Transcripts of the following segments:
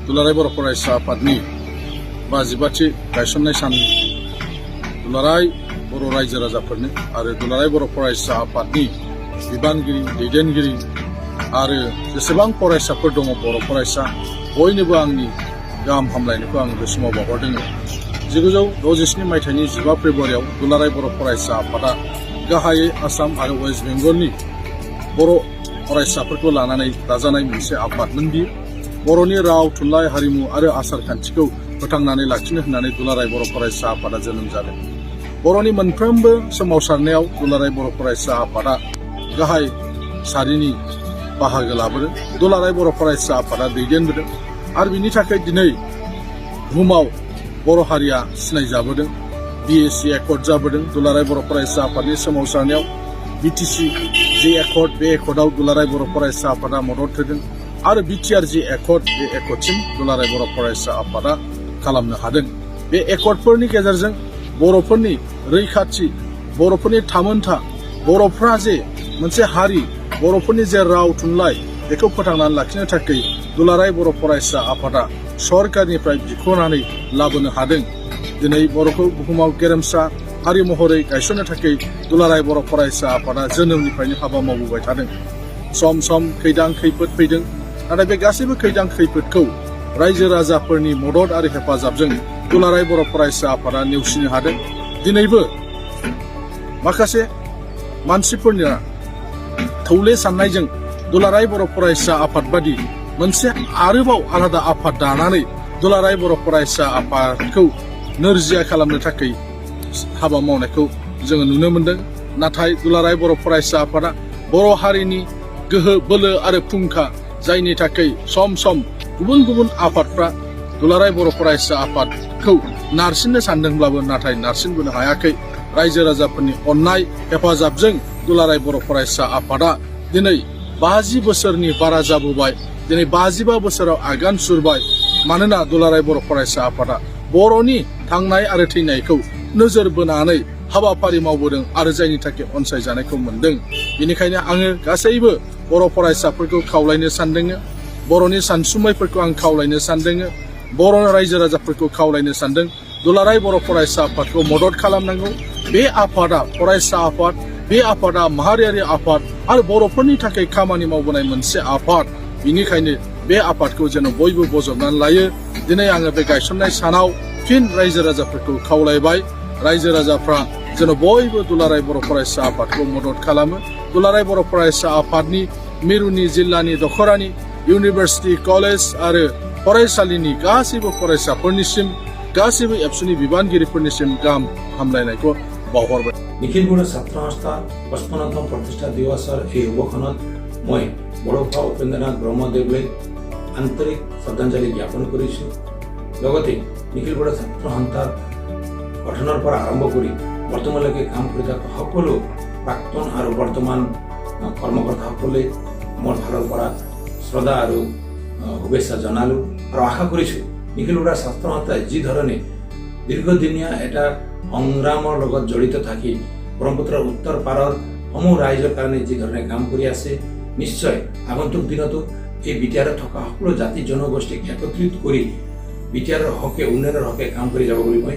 दुलाराय बर' फरायसा आफादनि 52थि गायसननाय सान दुलाराय बर' रायजो राजाफोरनो आरो दुलाराय बर' फरायसा आफादनि बिबानगिरि दैदेनगिरि आरो जेसेबां फरायसाफोर दङ बर' फरायसा बयनोबो आंनि गाहाम हामलायनायखौ आं बे समाव बावहरदों। 1967 मायथाइनि 15 फेब्रुवारियाव दुलाराय बर' फरायसा आफादा गाहायै आसाम आरो वेस्ट बेंगलनि बर' फरायसाफोरखौ लानानै दाजानाय मोनसे आफादमोन बियो। बर'नि राव थुनलाइ हारिमु आरो आसार खान्थिखौ फोथांनानै लाखिनो होननानै दुलाराय बर' फरायसा आफादा जोनोम जादों। बर'नि मोनफ्रोमबो सोमावसारनायाव दुलाराय बर' फरायसा आफादा गाहाय सारिनि बाहागो लाबोदों। दुलाराय बर' फरायसा आफादा दैदेनबोदों आरो बिनि थाखाय दिनै बुहुमाव बर' हारिया सिनायजाबोदों। BSc एकर्ड जाबोदों दुलाराय बर' फरायसा आफादनि सोमावसारनायाव। BTC जे एकर्ड बे एकर्डआव दुलाराय बर' फरायसा आफादा मदद होदों आरो BTR जे एकर्ड बे एकर्डसिम दुलाराय बर' फरायसा आफादा खालामनो हादों। बे एकर्डफोरनि गेजेरजों बर'फोरनि रैखाथि, बर'फोरनि थामोनथा, बर'फ्रा जे मोनसे हारि, बर'फोरनि जे राव थुनलाइ बेखौ फोथांनानै लाखिनो थाखाय दुलाराय बर' फरायसा आफादा सरकारनिफ्राय बिख'नानै लाबोनो हादों। दिनै बर'खौ बुहुमाव गेरेमसा हारि महरै गायसननो थाखाय दुलाराय बर' फरायसा आफादा जोनोमनिफ्रायनो हाबा मावबोबाय थादों। सम सम खैदां खैफोद फैदों, नाथाय बे गासैबो खैदां खैफोदखौ रायजो राजाफोरनि मदद आरो हेफाजाबजों दुलाराय बर' फरायसा आफादा नेवसिनो हादों। दिनैबो माखासे मानसिफोरनि थौले साननायजों दुलाराय बर' फरायसा आफाद बादि मोनसे आरोबाव आलादा आफाद दानानै दुलाराय बर' फरायसा आफादखौ नोरजिया खालामनो थाखाय हाबा मावनायखौ जोङो नुनो मोनदों। नाथाय दुलाराय बर' फरायसा आफादा बर' हारिनि गोहो बोलो आरो फुंखा, जायनि थाखाय सम सम गुबुन गुबुन आफादफ्रा दुलाराय बर' फरायसा आफादखौ नारसिननो सानदोंब्लाबो नाथाय नारसिनबोनो हायाखै। रायजो राजाफोरनि अननाय हेफाजाबजों दुलाराय बर' फरायसा आफादा दिनै 50 बोसोरनि बारा जाबोबाय। दिनै 55 बोसोराव आगान सुरबाय। मानोना दुलाराय बर' फरायसा आफादा बर'नि थांनाय आरो थैनायखौ नोजोर बोनानै हाबाफारि मावबोदों आरो जायनि थाखाय अनसायजानायखौ मोनदों। बेनिखायनो आङो गासैबो बर' फरायसाफोरखौ खावलायनो सानदों, बर'नि सानसुमैफोरखौ आं खावलायनो सानदों, बर' रायजो राजाफोरखौ खावलायनो सानदों। दुलाराय बर' फरायसा आफादखौ मदद खालामनांगौ। बे आफादा फरायसा आफाद, बे आफादा माहारियारि आफाद आरो बर'फोरनि थाखाय खामानि मावबोनाय मोनसे आफाद। बेनिखायनो बे आफादखौ जेन बयबो बजबनानै लायो। दिनै आङो बे गायसननाय सानाव फिन रायजो राजाफोरखौ खावलायबाय, रायजो राजाफ्रा जेन बयबो दुलाराय बर' फरायसा आफादखौ मदद खालामो। दुलाराय बर' फरायसा आफादनि मिरुनि, जिल्लानि, दखरानि, इउनिभार्सिटि, कलेज आरो फरायसालिनि गासैबो फरायसाफोरनिसिम, गासैबो एबसुनि बिबानगिरिफोरनिसिम गाहाम हामलायनायखौ बावहरबाय। নিখিল বড়ো ছাত্ৰ সংস্থা 55তম প্ৰতিষ্ঠা দিৱসৰ এই শুভক্ষণত মই বড়োফা উপেন্দ্ৰনাথ ব্ৰহ্মদেৱলৈ আন্তৰিক শ্ৰদ্ধাঞ্জলি জ্ঞাপন কৰিছোঁ। লগতে নিখিল বড়ো ছাত্ৰ সন্থাৰ গঠনৰ পৰা আৰম্ভ কৰি বৰ্তমানলৈকে কাম কৰি থকা সকলো প্ৰাক্তন আৰু বৰ্তমান কৰ্মকৰ্তাসকলে মোৰ ফালৰ পৰা শ্ৰদ্ধা আৰু শুভেচ্ছা জনালোঁ আৰু আশা কৰিছোঁ নিখিল বড়ো ছাত্ৰ সন্থাই যি ধৰণে দীৰ্ঘদিনীয়া এটা সংগ্ৰামৰ লগত জড়িত থাকি ব্ৰহ্মপুত্ৰৰ উত্তৰ পাৰৰ সমূহ ৰাইজৰ কাৰণে যি ধৰণে কাম কৰি আছে, নিশ্চয় আগন্তুক দিনতো এই বিটিআৰত থকা সকলো জাতি জনগোষ্ঠীক একত্ৰিত কৰি বিটিআৰৰ হকে উন্নয়নৰ হকে কাম কৰি যাব বুলি মই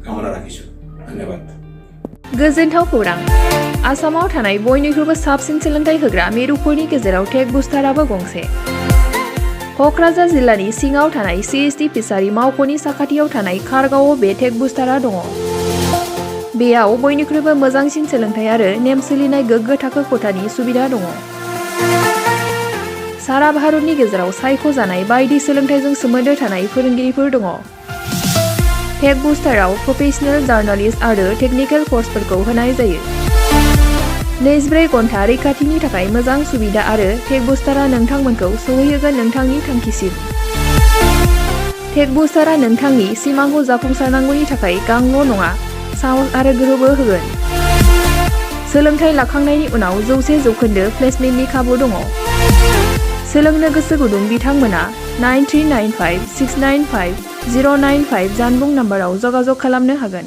কামনা ৰাখিছোঁ। ধন্যবাদ। गोजोनथाव खौरां। आसामाव थानाय बयनिख्रुइबो साबसिन सोलोंथाइ होग्रा मिरुफोरनि गेजेराव टेक बुस्टाराबो गंसे। क'क्राझार जिल्लानि सिङाव थानाय CST फिसारि मावख'नि साखाथियाव थानाय खारगावआव बे टेक बुस्टारा दङ। बेयाव बयनिख्रुइबो मोजांसिन सोलोंथाइ आरो नेम सोलिनाय गोग्गो थाखो खथानि सुबिदा दङ। सारा भारतनि गेजेराव सायख'जानाय बायदि सोलोंथाइजों सोमोन्दो थानाय फोरोंगिरिफोर दङ। टेक बुस्टाराव प्रफेशनेल, जार्नालिस्ट आरो टेकनिकेल कर्सफोरखौ होनाय जायो। 24 घन्टा रैखाथिनि थाखाय मोजां सुबिदा आरो टेक बुस्टारा नोंथांमोनखौ सौहैहोगोन नोंथांनि थांखिसिम। टेक बुस्टारा नोंथांनि सिमांखौ जाफुंसारनांगौनि थाखाय गांल' नङा, साहस आरो गोहोबो होगोन। सोलोंथाइ लाखांनायनि उनाव 100% प्लेसमेन्टनि खाबु दङ। सोलोंनो गोसो गुदुं बिथांमोना 9395695095 जानबुं नाम्बाराव जगाजग खालामनो हागोन।